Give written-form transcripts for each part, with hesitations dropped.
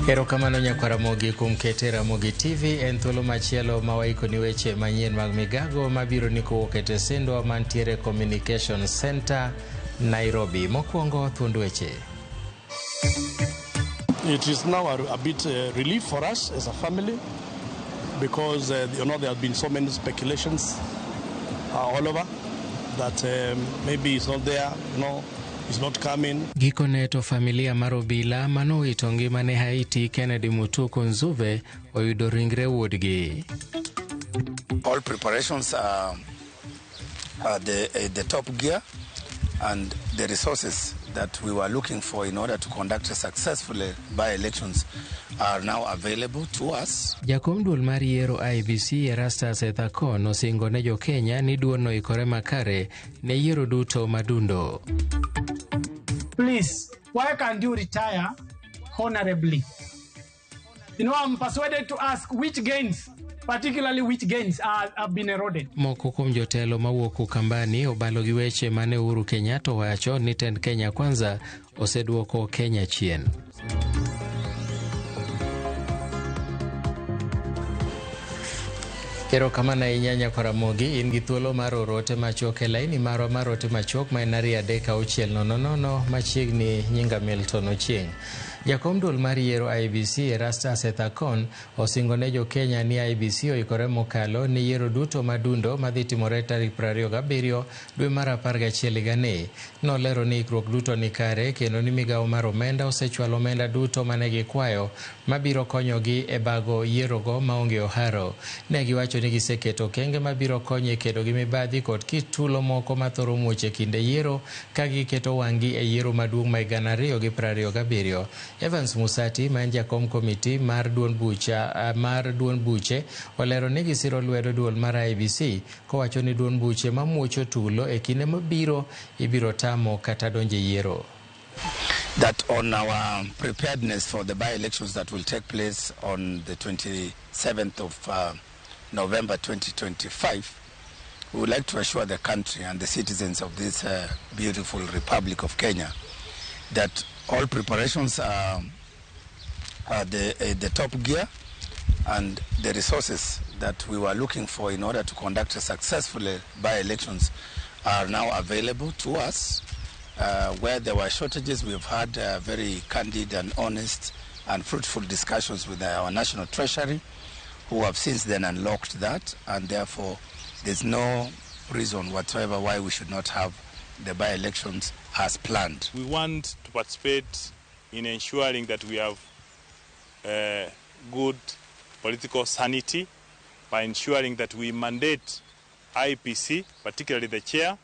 Erokamano nyakwar Ramogi kuom kete Ramogi TV en thuolo machielo ma waikoni weche manyien mag migago mabiro ni kowuok e tesendwa mantiere Communication Center, Nairobi. Mokwongo thuond weche. It is now a bit relief for us as a family because there have been so many speculations all over that maybe it's not there, it's not coming. Gikone to familia mar obila manowito ngimane Haiti Kennedy Mutuku Nzuve oyudo ringre wuodgi. All preparations are at the top gear, and the resources that we were looking for in order to conduct successfully by-elections are now available to us. Jakom duol mar yiero IEBC Erastus Ethakon osingo ne jo-Kenya ni duolno oikore makare ne yiero duto madundo. Please, why can't you retire honorably? I'm persuaded to ask which gains, particularly which gains have been eroded. Moko kuom jotelo mawuok Ukambani obalo gi weche mane Uhuru Kenyatta owacho ni tend Kenya Kwanza oseduoko Kenya chien. Erokamano ahinya nyakwar Ramogi, in gi thuolo mar oro ote machuok e laini marwa mar ote machuok ma en 23600 machiegni nyinga Milton Ochieng'. Jakom duol mar yiero IEBC Erastus Ethakon osingo ne jo-Kenya ni IEBC oikore mokalo ne yiero duto madundo madhi timore tarik 27 dwe mar 11 higani. Nolero ni ikruok duto ni kare kendo ni migawo mar omenda osechwalo omenda duto mane gikwayo mabiro konyogi e bago yierogo maonge oharo. Ne giwacho ni giseketo okenge mabiro konyo e kedo gi mibadhi kod kit tulo moko mathoro muoch e kinde yiero ka giketo wang'gi e yiero maduong' ma 2027. Evans Musati ma en jakom komiti mar duond bucha mar duond buche olero ni gisiro lwedo duol mar IEBC kowacho ni duond buche mamuocho tulo e kinde mabiro ibiro tamo kata donjo e yiero. That on our preparedness for the by-elections that will take place on the 27th of November 2025, we would like to assure the country and the citizens of this beautiful Republic of Kenya that all preparations are at the top gear, and the resources that we were looking for in order to conduct successfully by-elections are now available to us. Where there were shortages, we've had very candid and honest and fruitful discussions with our National Treasury, who have since then unlocked that, and therefore there's no reason whatsoever why we should not have the by-elections as planned. We want to participate in ensuring that we have good political sanity by ensuring that we mandate IPC, particularly the chair,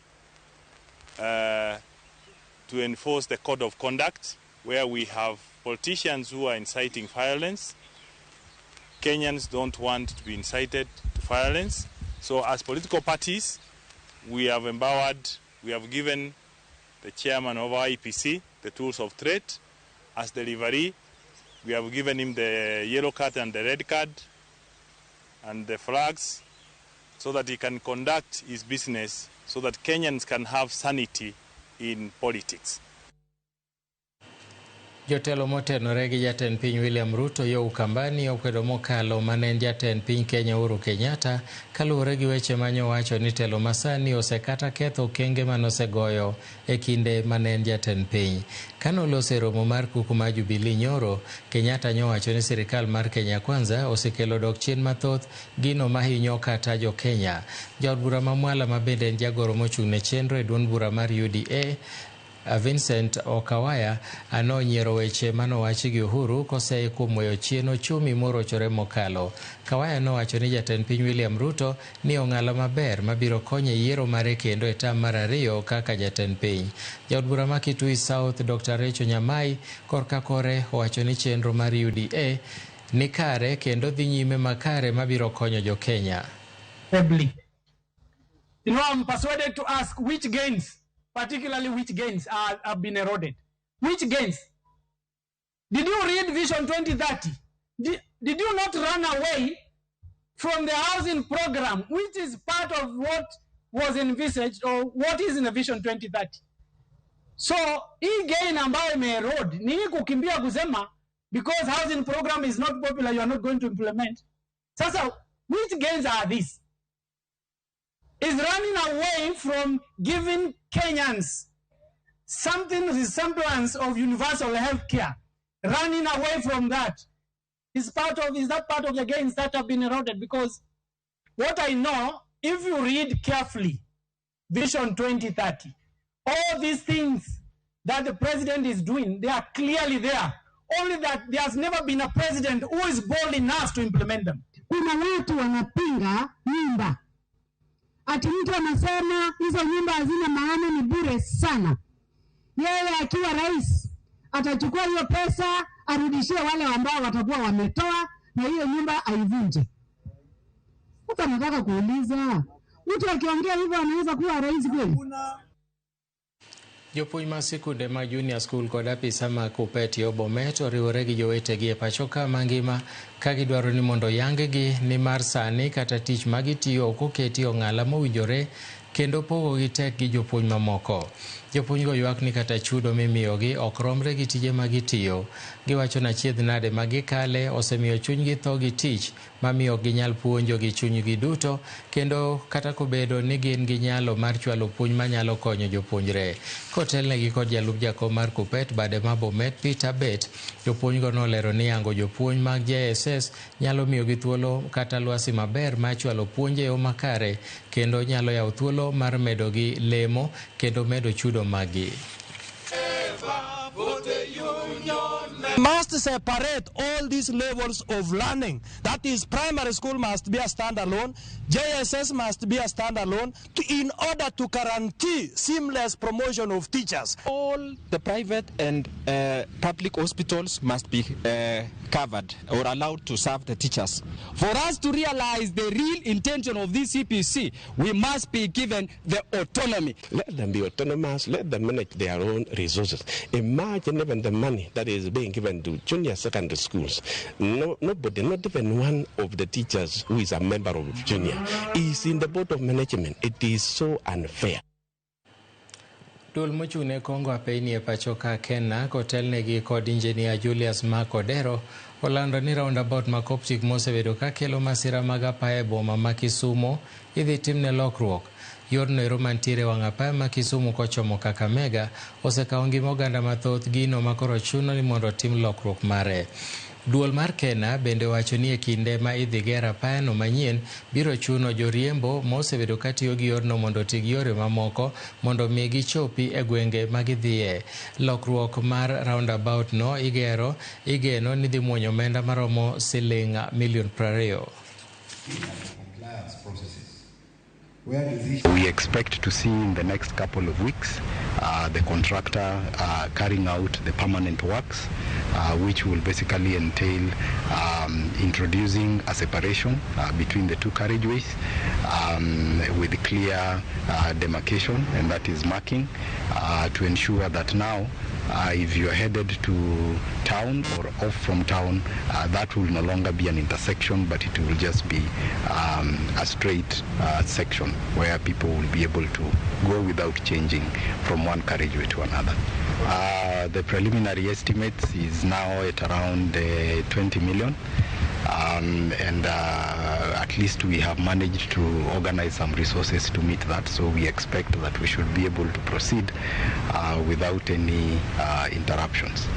to enforce the code of conduct where we have politicians who are inciting violence. Kenyans don't want to be incited to violence. So as political parties, we have empowered, we have given the chairman of IPC the tools of trade. As the referee, we have given him the yellow card and the red card and the flags so that he can conduct his business so that Kenyans can have sanity in politics. Jotelo motenore gi jatend piny William Ruto yo Ukambani okwedo mokalo mane en jatend piny Kenya Uhuru Kenyatta kaluwore gi weche mane owacho ni telo masani osekata ketho okenge manosegoyo e kinde mane en jatend piny. Kane oloso e romo mar kuku mar Jubilee nyoro, Kenyatta nyowacho ni sirikal mar Kenya Kwanza osekelo dok chien mathoth gino mahinyo kata jo Kenya. Jaod bura ma Mwala ma bende en jagoro mochung' ne chenro e duond bura mar UDA Vincent Okawaya nonyiero weche manowachi gi Uhuru koseye kuom weyo chien ochumi morochore mokalo. Kawaya nowacho ni jatend piny William Ruto ni ong'ala maber mabiro konyo e yiero mare kendo e tam mar ariyo kaka jatend piny. Jaod bura ma Kitui South Dr. Rachel Nyamai korka kore owacho ni chenro mar UDA ni kare kendo dhi nyime makare mabiro konyo jo Kenya. I'm persuaded to ask which gains, particularly which gains have been eroded. Which gains? Did you read Vision 2030? Did you not run away from the housing program, which is part of what was envisaged or what is in the Vision 2030? So hii gain ambayo imeerode ni hii kukimbia kusema Because housing program is not popular, you are not going to implement. Sasa, which gains are these? Is running away from giving Kenyans something resemblance of universal health care. Running away from that is that part of the gains that have been eroded? Because what I know, if you read carefully, Vision 2030, all these things that the president is doing, they are clearly there. Only that there has never been a president who is bold enough to implement them. Kuna watu wanapinga nyumba. Ati mtu anasema hizo nyumba hazina maana, ni bure sana. Yeye akiwa rais atachukua hiyo pesa arudishie wale ambao watakuwa wametoa na hiyo nyumba aivunje. Sasa nataka kuuliza, mtu akiongea hivyo anaweza kuwa rais kweli? Jopuonj mag sikunde mag junior school kod apisa mag Kuppet yo Bomet oriwore gi jowetegi e pacho ka mangima ka gidwaro ni mondo oyang-gi nimar sani kata tich magitiyo ok oketi ong'ala mowinjore kendo pogogi tek gi jopuonj mamoko. Jopuonjgo ywak ni kata chudo mimiyogi ok romre gi tije magitiyo. Giwacho ni achiedh nade ma gikale osemiyo chunygi tho gi tich mamiyo ok ginyal puonjo gi chunygi duto kendo kata kobedo ni gin gi nyalo mar chwalo puonj manyalo konyo jopuonjre. Kotelnegi kod jalup jakom mar Kuppet bade ma Bomet Peter Bet, jopuonjgo nolero ni yango jopuonj mag JSS nyalo miyogi thuolo kata lwasi maber mar chwalo puonj e yo makare kendo nyalo yawo thuolo mar medogi lemo kendo medo chudo maggi. Must separate all these levels of learning. That is, primary school must be a standalone, JSS must be a standalone, in order to guarantee seamless promotion of teachers. All the private and public hospitals must be covered or allowed to serve the teachers. For us to realize the real intention of this CPC, we must be given the autonomy. Let them be autonomous, let them manage their own resources. Imagine even the money that is being given to junior secondary schools. No, nobody, not even one of the teachers who is a member of junior, is in the board of management. It is so unfair. Duol mochung'ne Kongo apeyni e pacho ka Kenya kotelnegi kod injinia Julius Makodero olando ni roundabout ma Coptic mosebedo ka kelo masira mag apaya e boma ma Kisumu idhi timne lokruok. Yorno ero mantiere wang' apaya ma Kisumu kochomo Kakamega osekawo ngima oganda mathoth, gino ma koro chuno ni mondo otim lokruok mare. Duol mar Kenya bende wacho ni e kinde ma idhi ger apayano manyien biro chuno joriembo mosebedo katiyo gi yorno mondo oti gi yore mamoko mondo mi gichopi e gwenge ma gidhiye. Lokruok mar roundabout no igero igeno ni dhi muonyo omenda maromo siling milion 20. We expect to see in the next couple of weeks the contractor carrying out the permanent works, which will basically entail introducing a separation between the two carriageways with clear demarcation, and that is marking, to ensure that now if you are headed to town or off from town, that will no longer be an intersection, but it will just be a straight section where people will be able to go without changing from one carriageway to another. The preliminary estimates is now at around 20 million. And at least we have managed to organize some resources to meet that, so we expect that we should be able to proceed without any interruptions.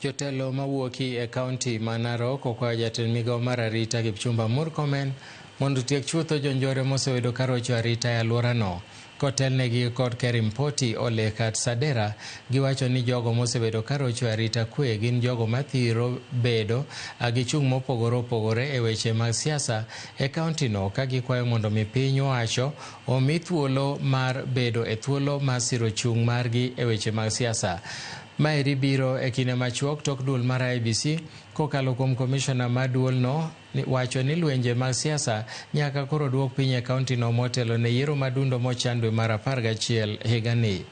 Jotelo mawuoki e kaunti ma Narok okwayo jatend migao mar arita Kipchumba Murkomen mondo otiek chutho jonjore mosebedo ka rocho arita e alworano. Kotelnegi kod Kerimpoti Ole Kat Sadera, giwacho ni jogo mosebedo ka rocho arita kwe gin jogo mathiro bedo gi chung' mopogore opogore e weche mag siasa e kauntino, ka gikwayo mondo mi piny owacho omi thuolo mar bedo e thuolo mar siro chung' margi e weche mag siasa. Maeri biro e kinde machuok tok duol mar IEBC kokalo kuom komishona mar duolno wacho ni lwenje mag siasa nyaka koro duok piny e kauntino motelo ne yiero madundo mochan dwe mar 11 higani.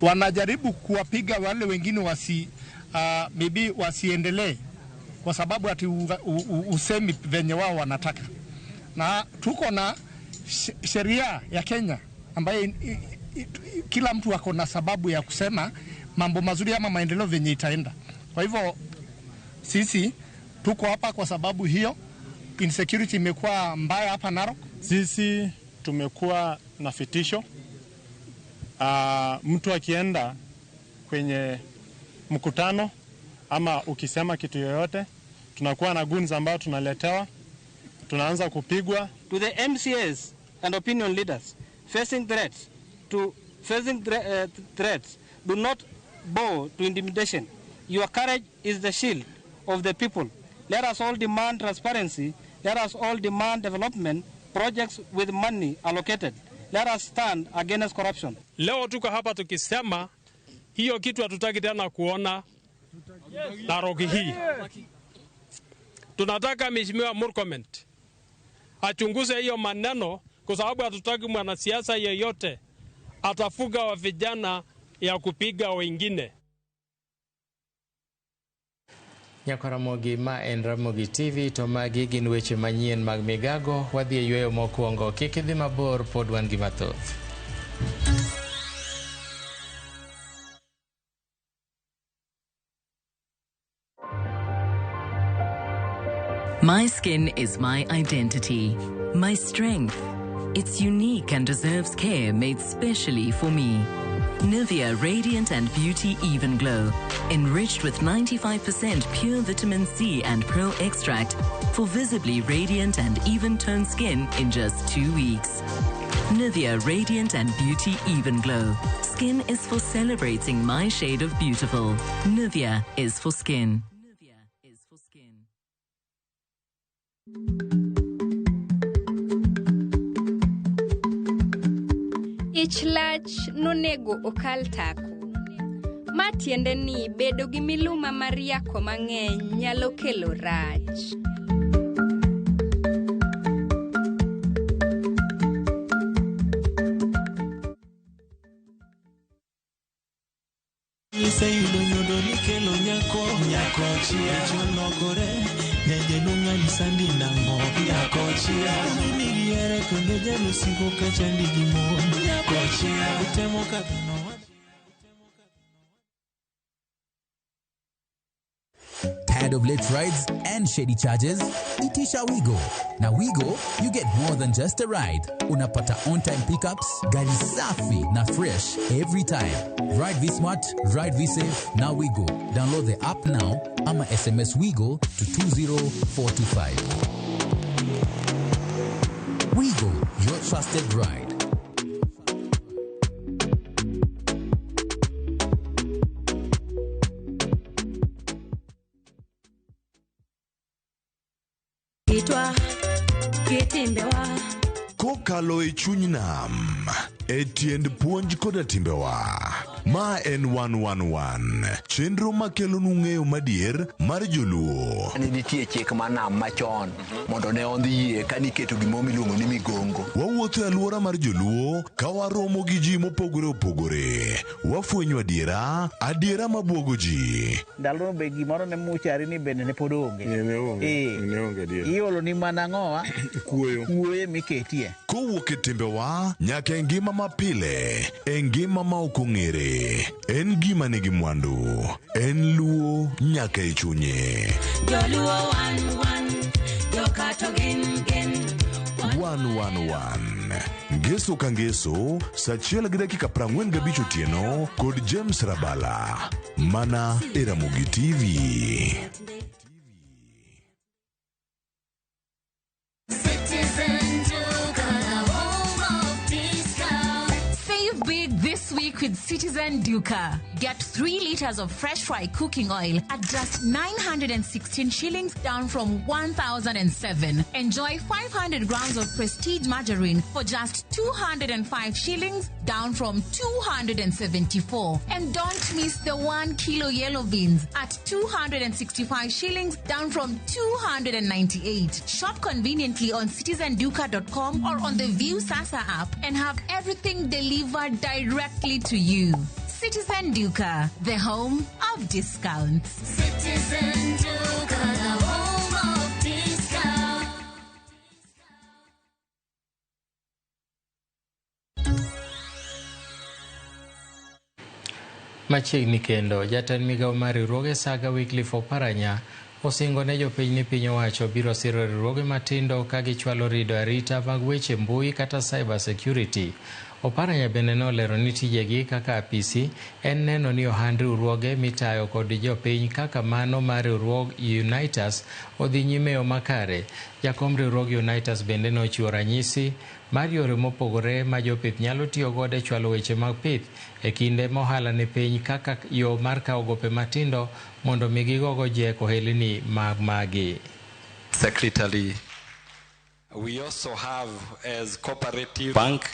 Wanajaribu kuwapiga wale wengine wasi maybe wasiendelee kwa sababu ati usemi venye wao wanataka, na tuko na Sheria ya Kenya ambayo kila mtu ako na sababu ya kusema mambo mazuri ama maendeleo venye itaenda. Kwa hivyo sisi tuko hapa kwa sababu hiyo. Insecurity imekuwa mbaya hapa Narok. Sisi tumekuwa na fitisho. Mtu akienda kwenye mkutano ama ukisema kitu yoyote, tunakuwa na guns ambayo tunaletewa, tunaanza kupigwa. To the MCAs and opinion leaders facing threats, do not bow to intimidation. Your courage is the shield of the people. Let us all demand transparency. Let us all demand development projects with money allocated. Let us stand against corruption. Leo tuko hapa tukisema hiyo kitu hatutaki tena kuona Narok hii. Tunataka Mheshimiwa Murkomen achunguze hiyo maneno, kwa sababu hatutaki mwanasiasa yeyote atafuga wa vijana ya kupiga wengine. Nyako Ramogi, ma en Ramogi TV to magi gin weche manyien mag migago. Wadhi e yweyo mokwongo, kik idhi mabor, pod wan gi mathoth. My skin is my identity, my strength. It's unique and deserves care made specially for me. Nivea Radiant and Beauty Even Glow, enriched with 95% pure vitamin C and pearl extract for visibly radiant and even-toned skin in just 2 weeks. Nivea Radiant and Beauty Even Glow. Skin is for celebrating my shade of beautiful. Nivea is for skin. Nivea is for skin. Ich lach nonego okal tako. Ma tiende ni bedo gi miluma mar yako mang'eny nyalo kelo rach. Iseyudo nyodo nikelo nyako, nyako chia cholokore, nyajaluong' sandi nang'o, nyako chia nigiere kendo jalusiko kachandi gi mon, nyako chia utemo kadhano. Tired of late rides and shady charges? Itisha Wigo. Now Wigo, you get more than just a ride. Unapata on-time pickups, gari safi na fresh every time. Ride V-Smart, ride V-Safe, now Wigo. Download the app now ama SMS Wigo to 20425. Wigo, your trusted ride. Kokalo e chuny nam, e tiend puonj koda timbewa. Ma en 111, chenro makelonu ng'eyo madier mar joluo. Ne nitie chik mar nam machon mondo ne ondhi yie ka niketo gimoro miluongo ni migongo. Wawuotho e alwora mar joluo ka waromo gi ji mopogore opogore. Wafwenyo adiera, adiera mabuogo ji. Ndalono be gimoro ne muchari ni bende ne pod onge. Ne onge adier. Iolo ni mana ang'owa? Kuoyo. Kuoyo miketie. Kowuok e timbewa nyaka e ngima mapile, e ngima ma ok ong'ere. En gima nigi mwandu, en luo nyaka e chunye. Joluo wan wan, jokato gin gin. 111 Ngeso ka ngeso, saa 1:45 otieno kod James Rabala, mana e Ramogi TV. This week with Citizen Duka. Get 3 liters of fresh fry cooking oil at just 916 shillings, down from 1,007. Enjoy 500 grams of Prestige margarine for just 205 shillings, down from 274. And don't miss the 1 kilo yellow beans at 265 shillings, down from 298. Shop conveniently on citizenduka.com or on the View Sasa app and have everything delivered directly to you. Citizen Duka, the home of discounts. Citizen Duka, the home of discounts. Machiegni kendo, jatend migawo mar riwruoge Saga Wycliffe Oparanya osingo ne jopiny ni piny owacho biro siro riwruoge matindo ka gichwalo rido arita mag weche mbui kata cyber security. Oparanya bende nolero ni tijegi kaka apisi en neno ni ohand riwruoge mitayo kod jopiny kaka mano mar riwruog Unitas odhi nyime e yo makare. Jakom riwruog Unitas bende nochiwo ranyisi mar yore mopogore ma jopith nyalo tiyo godo e chwalo weche mag pith e kinde ma ohala ni piny kaka yo mar kawo gope matindo mondo mi gigogo jek ohelni mag magi. Secretary, we also have as Cooperative Bank,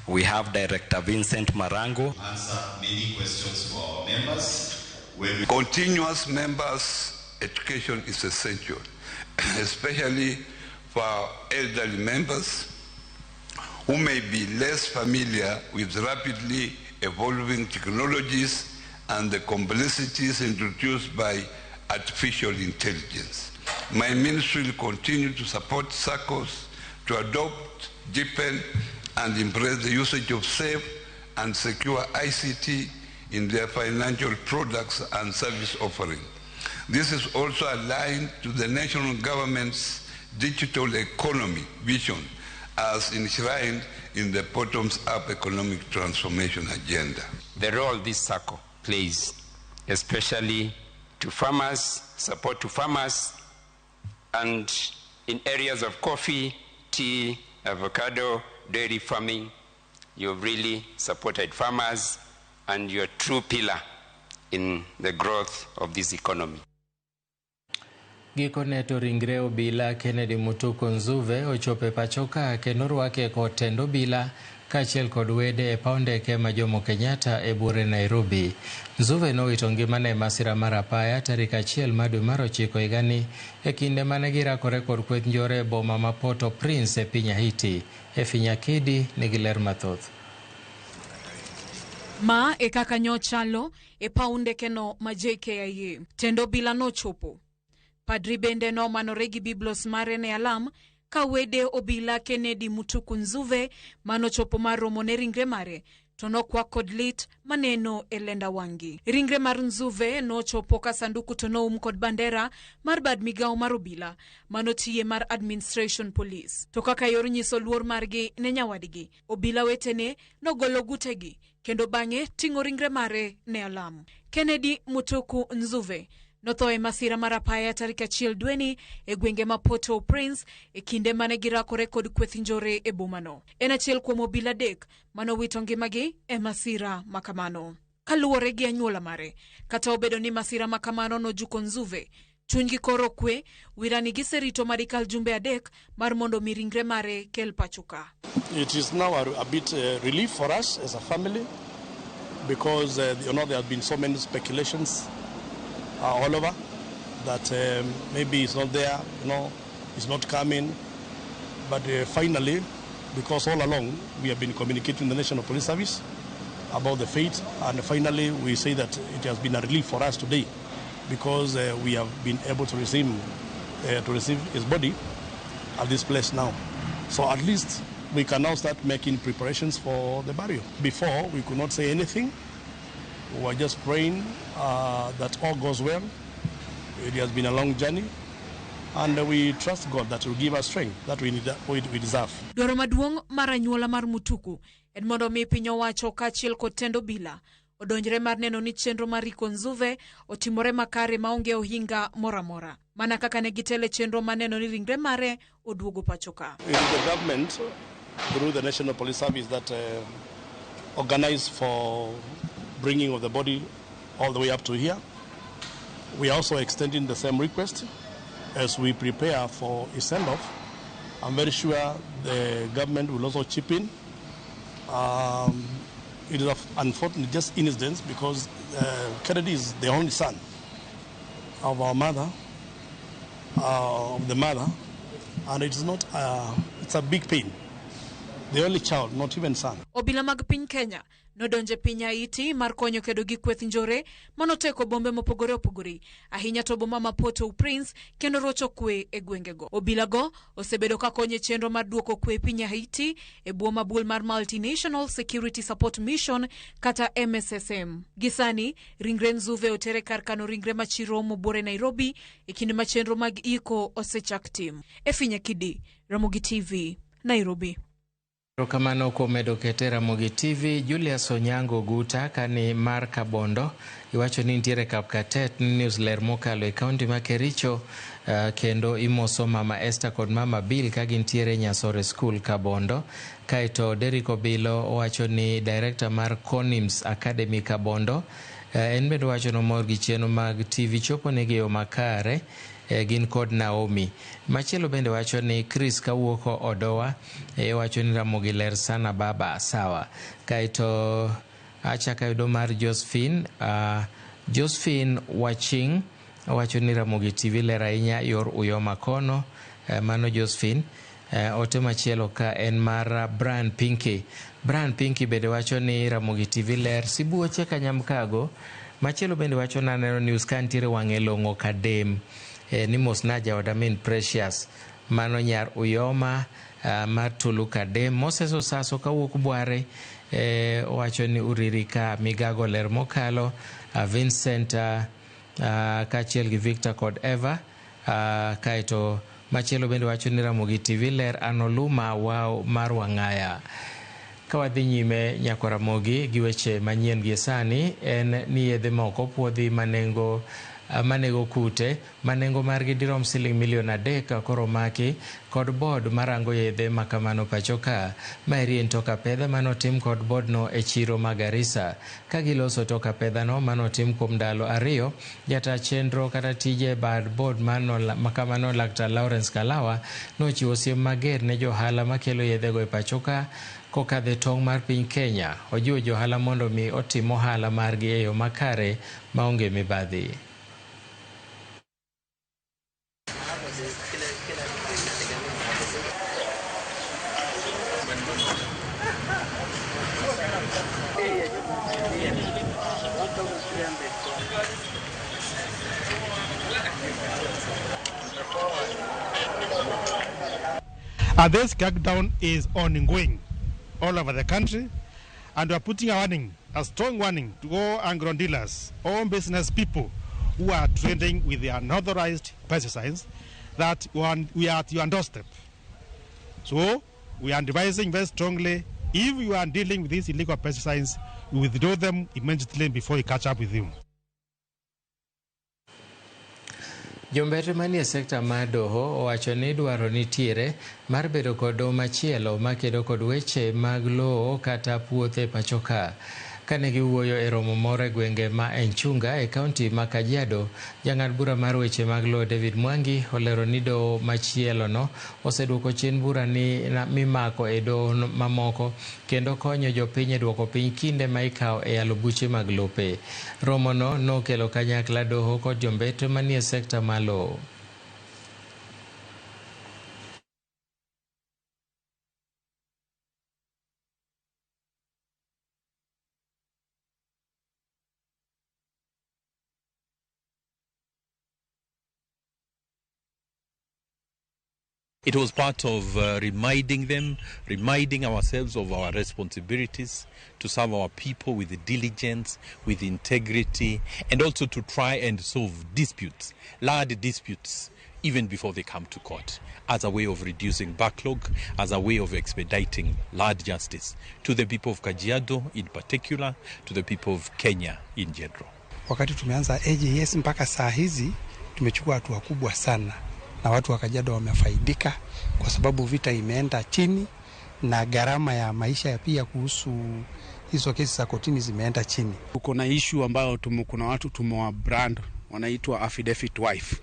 we have Director Vincent Marango. Answer many questions for our members. Continuous members education is essential, especially for our elderly members who may be less familiar with rapidly evolving technologies and the complexities introduced by artificial intelligence. My ministry will continue to support SACCOs to adopt, deepen, and embrace the usage of safe and secure ICT in their financial products and service offering. This is also aligned to the national government's digital economy vision as enshrined in the bottoms-up economic transformation agenda. The role this SACCO plays, especially to farmers, support to farmers, and in areas of coffee, tea, avocado, dairy farming, you've really supported farmers and you're a true pillar in the growth of this economy. Gikone to ringre obila Kennedy Mutuku Nzuve ochopo e pacho ka kendo orwake kod tend obila kaachiel kod wede e paw ndeke ma Jomo Kenyatta e buore Nairobi. Nzuve nowito ngimane e masira mar apaya tarik 1 mar dwe mar 9 higani e kinde mane girakore kod kweth njore e boma ma Port-au-Prince e piny Haiti. Efinya Kidi nigi ler mathoth. Ma e kaka nyochalo e paw ndekeno ma JKIA. Tend obila nochopo. Padri bende nomanore gi biblos mare ne alam ka wede obila Kennedy Mutuku Nzuve manochopo mar romo ne ringre mare to nokwak kod lit maneno e lenda wang'gi. Ringre mar Nzuve nochopo ka sanduku to noum kod bandera mar bad migawo mar obila manotiye mar Administration Police. To kaka yor nyiso luor margi ne nyawadgi, obila wetene nogolo gutegi kendo bang'e ting'o ringre mare ne alam. Kennedy Mutuku Nzuve notho e masira mar apaya tarik 1 dweni e gwenge ma Port-au-Prince e kinde mane girakore kod kweth njore e bomano. En achiel kuom obila 3 manowito ngimagi e masira makamano. Kaluwore gi anyuola mare, kata obedo ni masira makamano nojuko Nzuve, chunygi koro kwe, wirani giserito madikal jumbe 3 mar mondo mi ringre mare kel pacho ka. It is now a bit relief for us as a family because there have been so many speculations all over that maybe it's not there, it's not coming. But finally, because all along we have been communicating with the National Police Service about the fate, and finally we say that it has been a relief for us today because we have been able to receive his body at this place now. So at least we can now start making preparations for the burial. Before, we could not say anything. We were just praying that all goes well. It has been a long journey, and we trust God that will give us strength that we need, we deserve. Dwaro maduong' mar anyuola mar Mutuku en mondo mi piny owacho kaachiel kod tend obila odonjre mar neno ni chenro mar riko Nzuve otimore makare maonge ohinga moro amora, mana kaka ne gitele chenro mar neno ni ringre mare oduogo pacho ka. It is the government through the National Police Service that organized for bringing of the body all the way up to here. We are also extending the same request as we prepare for a send-off. I'm very sure the government will also chip in. It is unfortunate just incident because Kennedy is the only son of our mother, of the mother, and it is not. It's a big pain The only child, not even son. Obila mag piny Kenya nodonje piny Haiti mar konyo kedo gi kweth njore manoteko bombe mopogore opogore, ahinya to boma ma Port-au-Prince, kendo rocho kwe e gwengego. Obilago osebedo ka konyo e chenro mar duoko kwe e piny Haiti e bwo mabul mar Multinational Security Support Mission kata MSSM. Gisani, ringre Nzuve otere kar kano ringre machiromo buore Nairobi e kinde ma chenro mag iko osechak tim. Efinya Kidi, Ramogi TV, Nairobi. Erokamano kuom medo kete Ramogi TV. Julius Onyango Guta kani mar Kabondo iwacho ni nitiere Kapkatet ni news ler mokalo e kaunti ma Kericho, kendo imoso Mama Esther kod Mama Bill ka gintiere Nyasore School Kabondo. Kaeto Derrick Obilo owacho ni director mar Conims Academy Kabondo, en bende owacho nomor gi chenro mag TV chopo negi e yo makare, gin kod Naomi. Machielo bende wacho ni Chris kawuok Odowa, wacho ni Ramogi ler sana baba, sawa. Kaeto achako ayudo mar Josephine, Josephine Waching wacho ni Ramogi TV ler ahinya yor Uyoma kono, mano Josephine. Ote machielo ka en mar Brian Pinky. Brian Pinky bende wacho ni Ramogi TV ler sibuoche Kanyamkago. Machielo bende wacho ni aneno news ka nitiere wang'e long'o kadem. Ni mosna jaoda min Precious, mano nyar Uyoma, mar Tulu Kadem. Moses Osaso kawuok Bware, owacho ni uriri ka migago ler mokalo. Vincent kaachiel gi Victor kod Eva. Kaeto machielo bende wacho ni Ramogi TV ler anoluma wao mar Wang'aya. Ka wadhi nyime nyako Ramogi gi weche manyien gi sani, en ni yedhe moko puodhi manengo manego kute manengo margi dirom siling milion 3 koro maki kod board marango yedhe makamano pacho ka. Maeri en tok apedha manotim kod boardno e chiro ma Garissa. Ka giloso tok apedhano manotim kuom ndalo 2, jata chenro kata tije bad board makamano Laktar Lawrence Kalawa nochiwo siem mager ne johala makelo yedhego e pacho ka kokadho e tong' mar piny Kenya. Ojiwo johala mondo mi otim ohala margi e yo makare maonge mibadhi. And this crackdown is ongoing all over the country, and we are putting a warning, a strong warning to all agro dealers, all business people who are trading with the unauthorized pesticides, that we are at your doorstep. So we are advising very strongly, if you are dealing with these illegal pesticides, we withdraw them immediately before we catch up with you. Jombete manie sekta mar doho owacho ni dwaro nitiere mar bedo kod doho machielo makedo kod weche mag lowo kata puothe pacho ka. Kane giwuoyo e romo moro e gwenge ma Enchunga e kaunti ma Kajiado, jang'ad bura mar weche mag lowo David Mwangi olero ni doho machielo no oseduoko chien bura ni mimako e doho mamoko kendo konyo jopiny e duoko piny kinde ma ikawo e yalo buche mag lope. Romono nokelo kanyakla doho kod jombete manie sekta mar lowo. It was part of reminding them, reminding ourselves of our responsibilities to serve our people with diligence, with integrity, and also to try and solve disputes, large disputes, even before they come to court, as a way of reducing backlog, as a way of expediting large justice to the people of Kajiado in particular, to the people of Kenya in general. Wakati tumeanza AJS mpaka saa hizi tumechukua hatua kubwa sana, na watu wa Kajiado wamefaidika kwa sababu vita imeenda chini na gharama ya maisha ya pia kuhusu hizo kesi za kotini zimeenda chini. Tuko na issue ambayo kuna watu tumewa brand wanaitwa affidavit wife,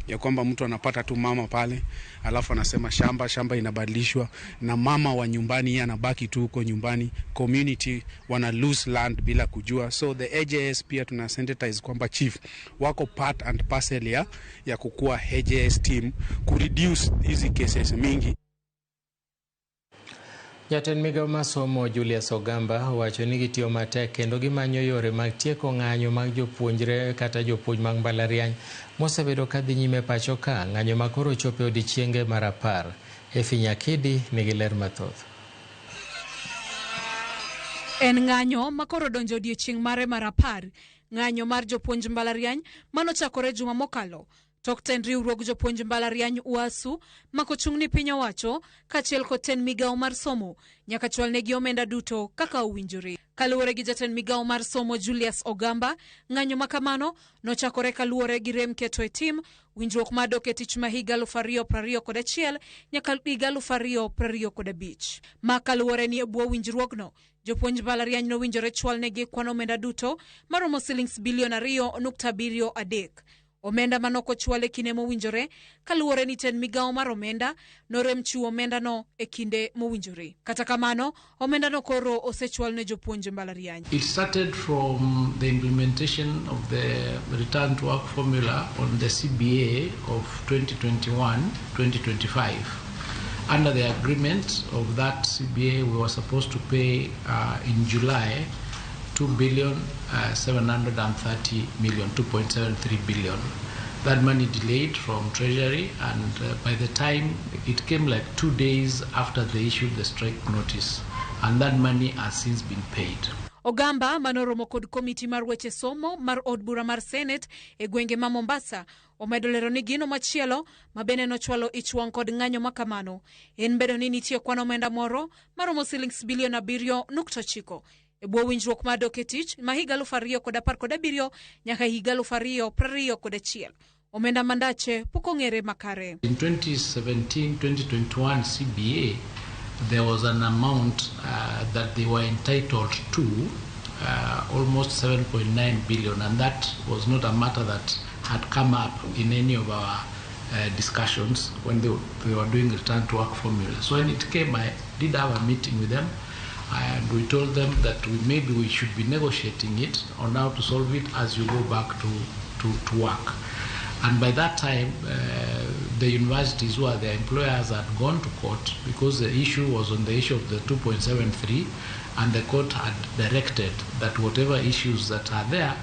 ya kwamba mtu anapata tu mama pale alafu anasema shamba inabadilishwa na mama wa nyumbani yeye anabaki tu huko nyumbani, community wana lose land bila kujua. So the AJS pia tuna sensitize kwamba chief wako part and parcel ya kukua AJS team ku reduce hizi cases mingi. Jatend migao mar somo Julius Ogamba owacho ni gitiyo matek kendo gimanyo yore mag tieko ng'anyo mag jopuonjre kata jopuonj mag mbalariany mosebedo ka dhi nyime pacho ka, ng'anyo ma koro ochopo e odiechienge mar 10. Efi Nyakidi nigi ler mathoth. En ng'anyo ma koro donjo odiechieng' mare mar 10, ng'anyo mar jopuonj mbalariany manochakore juma mokalo. Tok tend riwruog jopuonj mbalariany UASU makochung' ni piny owacho kaachiel kod tend migawo mar somo nyaka chwalnegi omenda duto kaka owinjore. Kaluwore gi jatend migawo mar somo Julius Ogamba, ng'anyo ma kamano nochakore kaluwore gi rem keto e tim winjruok mar dok e tich ma higa 2021 nyaka higa 2025. Ma kaluwore ni e bwo winjruogno, jopuonj mbalariany nowinjore chwalnegi kwan omenda duto maromo silings bilion 2.73. Omenda manok ochwal e kinde mowinjore kaluwore ni tend migawo mar omenda norem chiwo omendano e kinde mowinjore. Kata kamano, omendano koro osechwal ne jopuonj mbalariany. It started from the implementation of the return to work formula on the CBA of 2021-2025. Under the agreement of that CBA, we were supposed to pay in July 2 billion 730 million, 2.73 billion. That money delayed from Treasury, and by the time it came, like 2 days after they issued the strike notice, and that money has since been paid. Ogamba manoromo kod komiti mar weche somo mar od bura mar Senate e gwenge ma Mombasa omedo lero ni gino machielo ma bende nochwalo ich wang' kod ng'anyo ma kamano en bedo ni nitie kwan omenda moro maromo silings bilion 7.9 e bwo winjruok mar dok e tich ma higa 2017 nyaka higa 2021. Omenda mandache pok ong'ere makare. In 2017-2021 CBA, there was an amount that they were entitled to, almost 7.9 billion, and that was not a matter that had come up in any of our discussions when they were doing return to work formula. So when it came, I did have a meeting with them, and we told them that maybe we should be negotiating it on how to solve it as you go back to work. And by that time, the universities who are the employers had gone to court because the issue was on the issue of the 2.73, and the court had directed that whatever issues that are there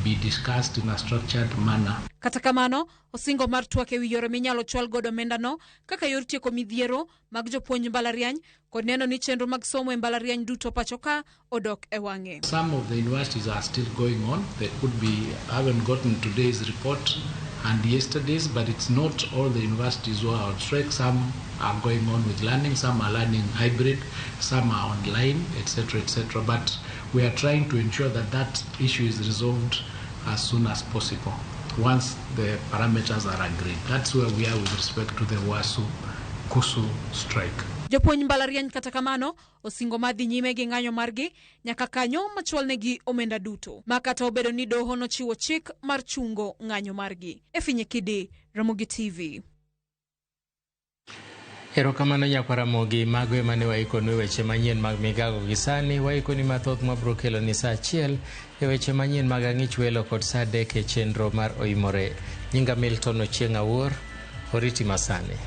be discussed in a structured manner. Kata kamano, osingo mar twak ewi yore minyalo chwal godo omendano kaka yor tieko midhiero mag jopuonj mbalariany kod neno ni chenro mag somo e mbalariany duto pacho ka odok e wang'e. Some of the universities are still going on. They could be, haven't gotten today's report and yesterday's, but it's not all the universities who are on strike. Some are going on with learning, some are learning hybrid, some are online, etc., etc. But we are trying to ensure that that issue is resolved as soon as possible, once the parameters are agreed. That's where we are with respect to the WASU KUSU strike. Jopuonj mbalariany kata kamano osingo madhi nyime gi ng'anyo margi nyaka kanyo machwalnegi omenda duto ma kata obedo ni doho nochiwo chik mar chungo ng'anyo margi. Efinye Kidi, Ramogi TV. Erokamano nyakwar Ramogi, mago ema ne waikonu e weche manyien mag migago gi sani. Waikoni mathoth mabiro kelo ni saa 1 e weche manyien mag ang'ich welo kod saa 3 e chenro mar Oimore. Nyinga Milton Ochieng' Awuor, oriti masani.